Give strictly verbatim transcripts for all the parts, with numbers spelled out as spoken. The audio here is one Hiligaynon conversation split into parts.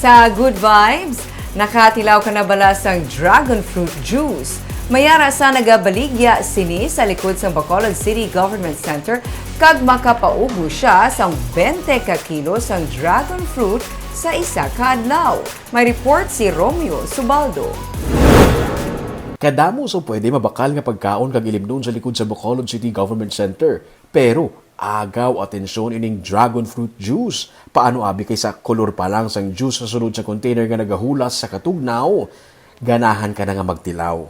Sa Good Vibes, nakatilaw ka na bala sang dragon fruit juice? May ara sa nagabaligya sini sa likod sang Bacolod City Government Center kag makapaubos sia sang twenty ka kilo sang dragon fruit sa isa ka adlaw. May report si Romeo Subaldo. Kadamo sa pwede mabakal nga pagkaon kag ilimnon sa likod sa Bacolod City Government Center. Pero agaw atensyon ining dragon fruit juice. Paano abi kay sa kolor pa lang sang juice sa sulod sa container nga nagahulas sa katugnaw, ganahan ka na nga magtilaw.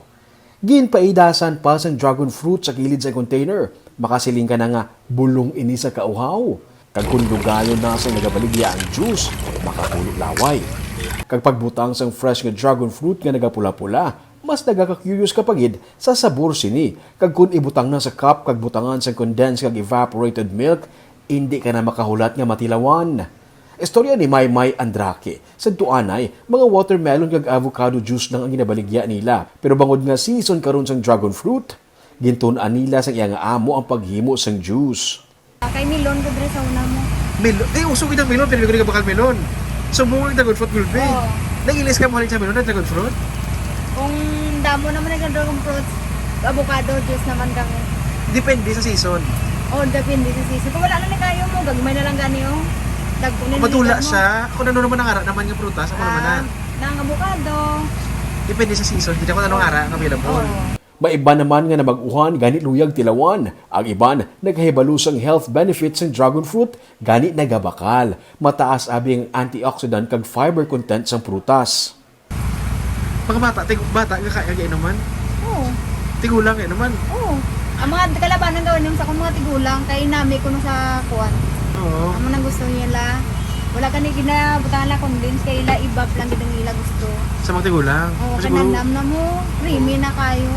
Ginpaidasan pa sang dragon fruit sa kilid sa container. Makasiling ka na nga bulong ini sa kauhaw. Kag kung lugayon na sa nagabaligya ang juice, makapulo laway. Kag pagbutang sang fresh nga dragon fruit nga nagapula-pula, mas nagaka-curious ka pa gid sa sabor sini. Kag kung ibutang na sa cup kag butangan sang condensed kag evaporated milk, indi ka na makahulat nga matilawan. Istorya ni Maymay Andraque. Sa tuanay, mga watermelon kag avocado juice lang ang ginabaligya nila. Pero bangod nga season karon sang dragon fruit, gintun-an nila sang iya nga amo ang paghimo sang juice. Kay melon ko diri sa una mo. Melon? Eh, uso kita melon, pero hindi ko nagabakal melon. So, bunga ang dragon fruit, gulbi. Oo. Nailis ka mahalin sa melon na dragon fruit? Kung damo naman ang dragon fruits, avocado juice naman kami. Depende sa season. Oh, depende sa season. Kung wala na ni kayo mo, gagmay na lang gani oh. Dagko na Kung madula nila mo. siya, kung ano naman ang ara naman nga prutas, ako naman na. Ah, nang avocado. Depende sa season, kita kung anong ara ang available. Oh. May iban naman nga nabag-uhan gani luyag tilawan. Ang iban nagahibalo sang health benefits sang dragon fruit gani nagabakal. Mataas abi ang antioxidant kag fiber content sang prutas. Mga bata, tig bata, nga kaya kainuman? Oh. Tigulang kainuman? Oh. Ang mga kalabanan gawin yung sa akong mga tigulang kay nami kuno sa kuan. Oo. Amo nang gusto nila. Wala ka ni ginabutangan lang condensed kay ila ibab lang gid ang ila gusto. Sa mga tigulang? Oh, Siguro, kananam na mo, creamy na kayo.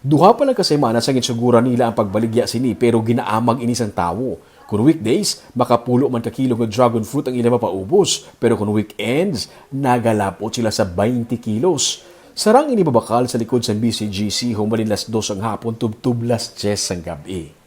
Duha pa lang ka semana sa ginsuguran nila ang pagbaligya sini, pero ginaamag ini sang tawo. Kung weekdays, makapulo man ka kilo nga dragon fruit ang ila mapaubos, pero kung weekends, nagalapot sila sa twenty kilos. Sarang ini mabakal sa likod sang B C G C human las dos ang hapon tubtob las diyes sang gab-i.